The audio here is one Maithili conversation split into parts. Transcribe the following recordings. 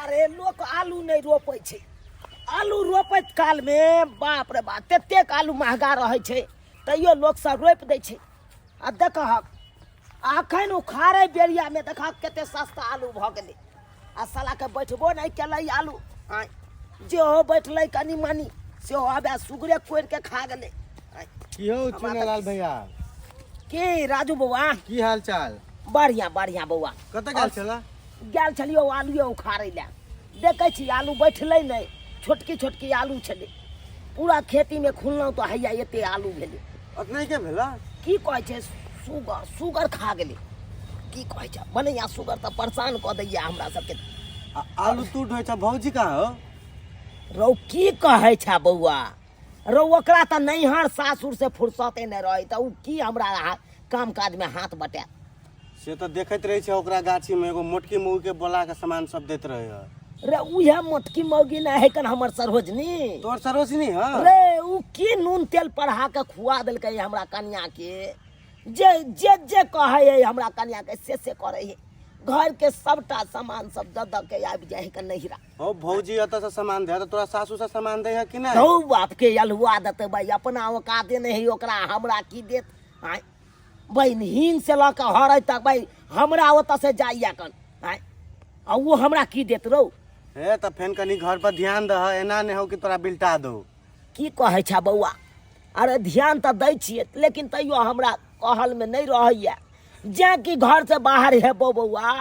अरे लोक आलू नहि रोपै छै। आलू रोपैत कालमे बाप रे बाप ततेक आलू महगा रहै छै, तैयो लोक सब रोपि दै छै। आ देखहक अखन उखाड़ै बेरियामे देखहक कते सस्ता आलू भऽ गेलै। आ सालाके बैठबो नहि केलै आलू, आँय जेहो बैठलै कनि मनि सेहो आब सुगरे कोड़िके खा गेलै। आँय, की हौ चुनालाल भैया? की राजू बौआ, की हाल चाल? बढ़िया बढ़िया बौआ। कतऽ गेल छला? गेल छलियौ आलुए उखाड़ै लए। देखै छी आलू बैठलै नहि, छोटकी छोटकी आलू छलै। पूरा खेतीमे खुनलहुँ तऽ हैया एते आलू भेलै। अतने के भेला? की कहै छै, सुगर सुगर खा गेलै। की कहै छै, बनैया सुगर तऽ परेशान कऽ दैया हमरा सबके। आ आलू तू ढोइ छ, भौजी कहाँ हो? रौ की कहै छै बौआ, रौ ओकरा तऽ नैहर सासुर से फुर्सते नहि रहै, तऽ ओ की हमरा काम काजमे हाथ बटायत। से तऽ देखैत रहै छै ओकरा गाछी में एगो मोटकी मौगी के बोला के सामान सब दैत रहे है। रे उहे मोटकी मौगी ना है कन हमर सरोजनी। तोर सरोजनी? हाँ रे उ की नून तेल पढ़ा के खुआ देलकै हमरा कनिया के, जे जे जे कहै है हमरा कनिया के से से करै है। घर के सबटा सामान सब दऽ दऽ के आबि जाइ है कन नैहरा। हो भौजी एतऽ से सामान दे, तऽ तोरा सासू से सामान दे है कि नहीं? हौ बाप के अलहुआ देतै भाई, अपना औकाते नहीं है ओकरा, हमरा की देत? आँय बहिन हीन से लऽ कऽ हरै तक भाई हमरा ओतऽ से जाइया कन, आँय आ ओ हमरा की देत रौ? हे तऽ फेन कनी घर पर ध्यान दह, एना नहि हो कि तोरा बिलटा दो। की कहै छ बौआ? अरे ध्यान तऽ दै छियै, लेकिन तैयो हमरा कहलमे नहि रहैया। जेँ कि घर से बाहर हेबो बौआ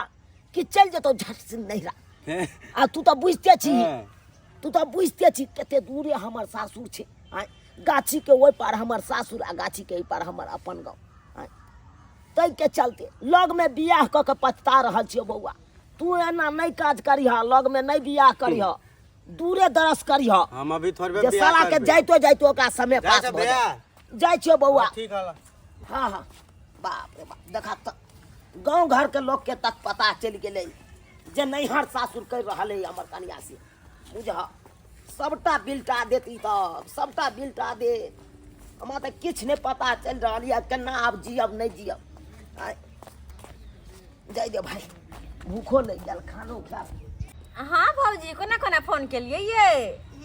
कि चलि जेतौ झट से नैहरा। आ तू तऽ बुझिते छी, तू तऽ बुझिते छी कते दूरे हमर सासुर छै। आँय गाछी के ओहि पार हमर सासुर आ गाछी के एहि पार हमर अपन गाँव। आँय ताहिके चलते लगमे बियाह कऽ के पछता रहल छियौ बौआ। तू एना नहि काज करिह, लगमे नहि बियाह करिह, दूरे दरस करिह। हम अभी थोड़बे जे बियाह साला के करबै। जाइतो जाइतो ओकरा समय जाइ पास छौ भऽ भैया? जाय। जाइ छियौ बौआ। ठीक हल। हाँ हाँ बाप रे बाप, देखा तऽ गाँव घर के लोग के तक पता चलि गेलै जे नैहर सासुर करि रहल है हमर कनिया से। बुझह सबटा बिलटा देत ई, तऽ सबटा बिलटा देत। हमरा तऽ किछु नहि पता चलि रहल यऽ केना आब जियब नहि जियब। आँय, जाय दे भाई, भूखो लागि गेल, खानो खायब। हाँ भौजी, कोना कोना फोन केलियै ये?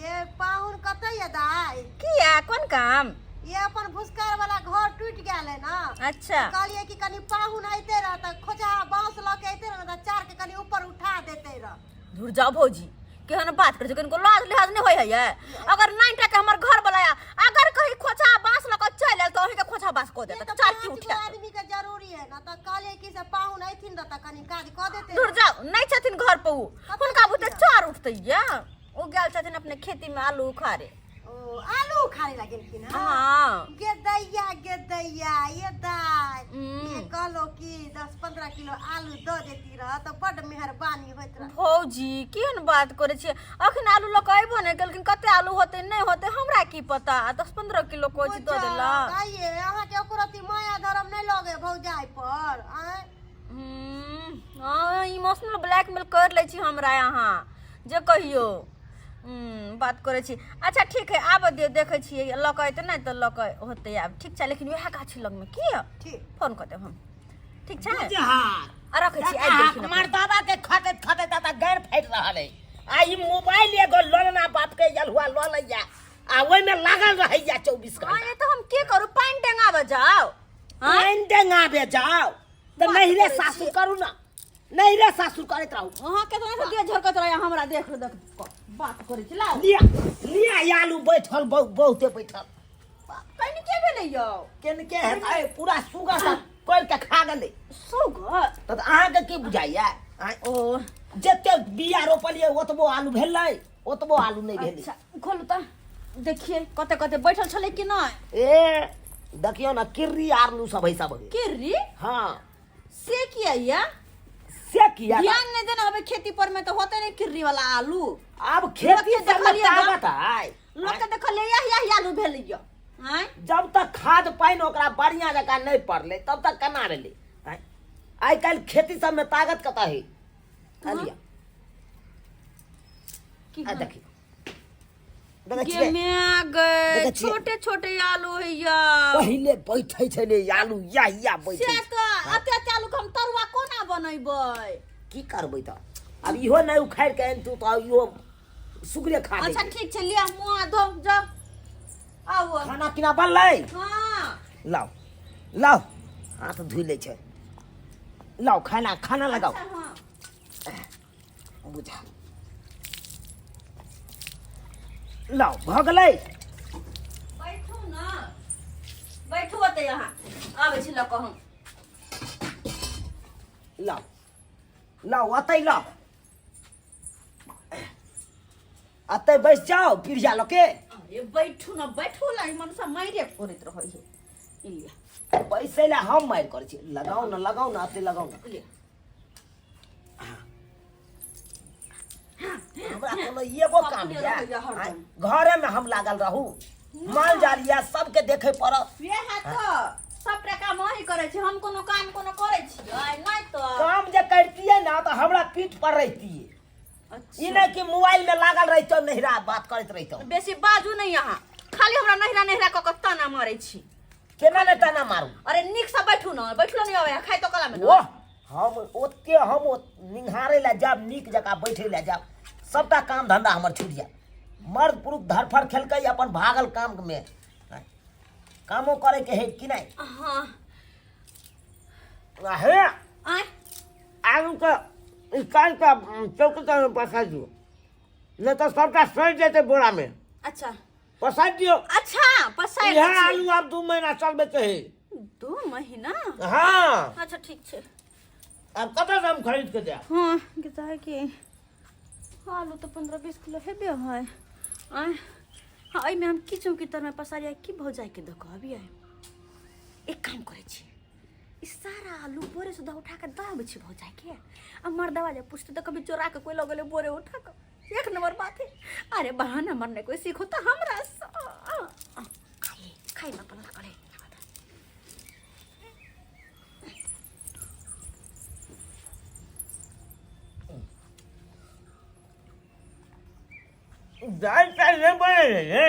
ये पाहुन कतऽ ये दाइ? किया, कोन काम? ये अपन भुसकर वाला घर टूटि गेल है ना। अच्छा। कहलियै कि कनि पाहुन अइते रह तऽ खोजा बाँस लऽ के अइते रह तऽ चार के कनि ऊपर उठा देते रह। धुर जाओ भौजी, केहन बात करै छै, कनिको लाज लिहाज नहि होइ है ये? अगर 9 टा के हमर घर वाला अगर कहीं खोचा बाँस लऽ कऽ चलि आयल तऽ अहींके खोचा बाँस कऽ देत, ये तऽ चार की पाँच गो उठा आदमी के जरूरी है ना, तऽ कहलियै कि से पाहुन अइथिन रह तऽ कनि काज कऽ देते। धुर जाओ, नहि छथिन घर पर उ, हुनका बुते चार उठतै ये। ओ गेल छथिन अपने खेती में आलू उखाड़े। ओ आलू उखाड़े ला गेलखिन हँ? हाँ। गे दैया गे दैया ये दाय, ये कहलो कि 10-15 किलो आलू दऽ देती रह तऽ बड्ड मेहरबानी होइत रह। भौजी केहन बात करै छियै, अखन आलू लऽ कऽ अयबो नहि केलखिन, कते आलू होतै नहि होतै हमरा की पता। आ 10-15 किलो कहै छी दऽ देला। आइये अहाँके ओकरो अथी माया धरम नहि लगे भौजाइ पर? आँय हँ, इमोशनल ब्लैकमेल कर लै छी हमरा अहाँ, जे कहियौ बात करै छी। अच्छा ठीक है, आबऽ दियौ, देखै छियै लऽ कऽ अयतै नहि तऽ लऽ कऽ होतै आब। ठीक छै, लेकिन वएह गाछी लगमे की ठीक फोन कऽ देब हम। ठीक छै, जोहार। आ रखै छी, आबि गेलखिन अपने। मर्दाबा के खटैत खटैत आता गैर फाटि रहल है। आ ई मोबाइल एगो लोलना बाप के जलुआ लऽ लैया आ ओहिमे लागल रहैया 24 घंटा। हाँ, ये तऽ हम की करू, पानि डेंगाबऽ जाउ? हाँ? पानि डेंगाबे जाउ तऽ बात नैहरे करै सासुर छियै। करू ना, नैहरे सासुर करैत रहू। अहाँ केतना से देह झरकत रहै हमरा, देख देख कऽ बात करै छी। लाउ लिया लिया, ई आलू बैठल बहुते बैठल। कनि के भेलै यौ? केनके हेतै, पूरा सुगर सब कोरि के खा गेलै। सुगर? तऽ अहाँके की बुझाइया? आँय? ओ जते बिया रोपलियै ओतबो आलू भेलै, ओतबो आलू नहि भेलै। अच्छा खोलू तऽ देखिए कते कते बैठल छलै कि नहि। ए देखियौ ने, किर्री आलू सब है सब। किर्री? हाँ। से किया या? से किया? ध्यान नहीं देना हबे खेती पर में तऽ होते नहीं किर्री वाला आलू। आब खेती लोक के सब में देखलियै गा। ताकत है। लोक के देखलियै यह यह आलू भेलै यौ। आँय? जब तक खाद पानि ओकरा बढ़िया जकाँ नहि पड़लै तब तक केना भेलै? आँय? आइ काल्हि खेती सब में ताकत कतऽ है? लिअ। की आ देखियौ, देखै गे छियै? माय गे, देखै छियै? छोटे छोटे आलू हैया। पहिले बैठै छलै आलू, या या बैठै से छै। तऽ एते एते आलू के हम तरुआ कोना बनेबै? की करबै तऽ आब इहो नहि उखाड़ि के आनितू तऽ इहो सुगरे खा अच्छा लेतै। ठीक छै लिअ मुँह हाथ धो जाउ आउ खाना पीना बनलै हँ लाउ लाउ हाथ धोइ लै छै लाउ खाना खाना लगाउ अच्छा हँ बुझा लाउ भऽ गेलै बैठू ने बैठू ओतै अहाँ आबै छी लऽ कऽ हम लाउ लाउ ओतै लाउ अतै बैस जाउ पिरिया लऽ के अरे बैठू ने बैठू ला ई मनसा मारि करैत रहै है ई लिअ बैसै लए हम मारि करै छी लगाउ ने लगाउ ने अतै लगाउ ने लिअ हमरा कोनो एगो काम अपने यऽ रहैया हरदम। घरेमे हम लागल रहू माल जाल यऽ सबके देखे पड़त वएह तऽ सबटा काम अहीं करै छी हम कोनो काम कोनो करै छियै नहि तऽ काम जे करतियै ने तऽ हमरा पीठ पर रहितियै ई अच्छा नहि कि मोबाइल में लागल रहितौ नहिरा बात करैत रहितौ बेसी बाजू नहि अहाँ खाली हमरा नहिरा नहिरा कऽ कऽ ताना मारै छी केना ने ताना मारू अरे नीकसँ बैठू ने बैठलो नहि अबै खाइ तो कला मे ओह हम ओते हम निहारे लए जायब नीक जकाँ बैठे लए जायब सबटा काम धंधा हमर छूटि जायत मर्द पुरुष धरफड़ खेलकै अपन भागल काम में कामो करे के है कि नहीं हाँ हे आय आलू के निकाल के चौकी तर में पसारि दियौ नहि तऽ सबटा सड़ि जेतै बोरा में अच्छा पसारि दियौ अच्छा पसारि इएह दै छियै। आलू आब 2 महीना चलबै के है। 2 महीना? हाँ। अच्छा ठीक छै। आब कतऽ से हम खरीद के देब? हाँ गीता कि आलू तऽ 15-20 किलो हेबे है। आँय हाँ एहिमे हम की चौकी तरमे पसारिया की भौजाइके दऽ कऽ अबियै? एक काम करै छी, ई सारा आलू बोरे सुधा उठा कऽ दऽ अबै छी भौजाइके आ मर्दवा जे पूछतै तऽ कभी चोरा कऽ कोइ लऽ गेलै बोरे उठा कऽ। एक नंबर बात है। अरे बहाना मरने कोई सीखो तऽ हमरा सँ। खाइ खाइ अपन लागल है। दालि तालि नहि बनै रे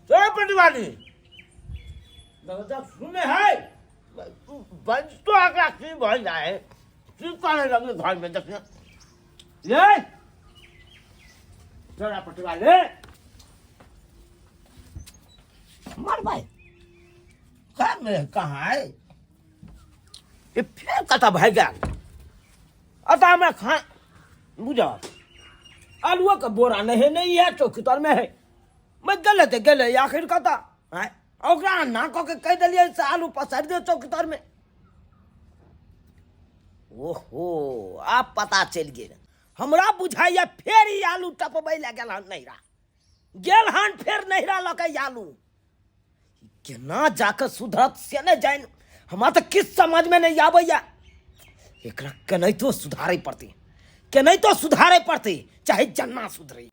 चलो पटवारी सुने है बजतो आकरा की भऽ जाए की करे लगले घर में देखिए ये चला पटवारी मर भाई घर में कहाँ है ये? फेर कतऽ भागि गेल? अतः हमरा खा बुझ आलुओके बोरा नहि है, नहि है चौकी तरमे है। मैं गेलै तऽ गेलै आखिर कतऽ आँय? ओकरा ना कऽ के कहि देलियै से आलू पसारि दियौ चौकी तरमे। ओहो, आब पता चलि गेल। हमरा बुझाइया फेर ई आलू टपबै लए गेल हन नैहरा, गेल हन फेर नैहरा लऽ के आलू। केना जाकऽ सुधरत से नहि जानि। हमरा तऽ किछु समझमे नहि आबैया। एकरा केनाहितो सुधारै पड़तै, केनाहितो सुधारै पड़तै, चाहे जन्ना सुधरै।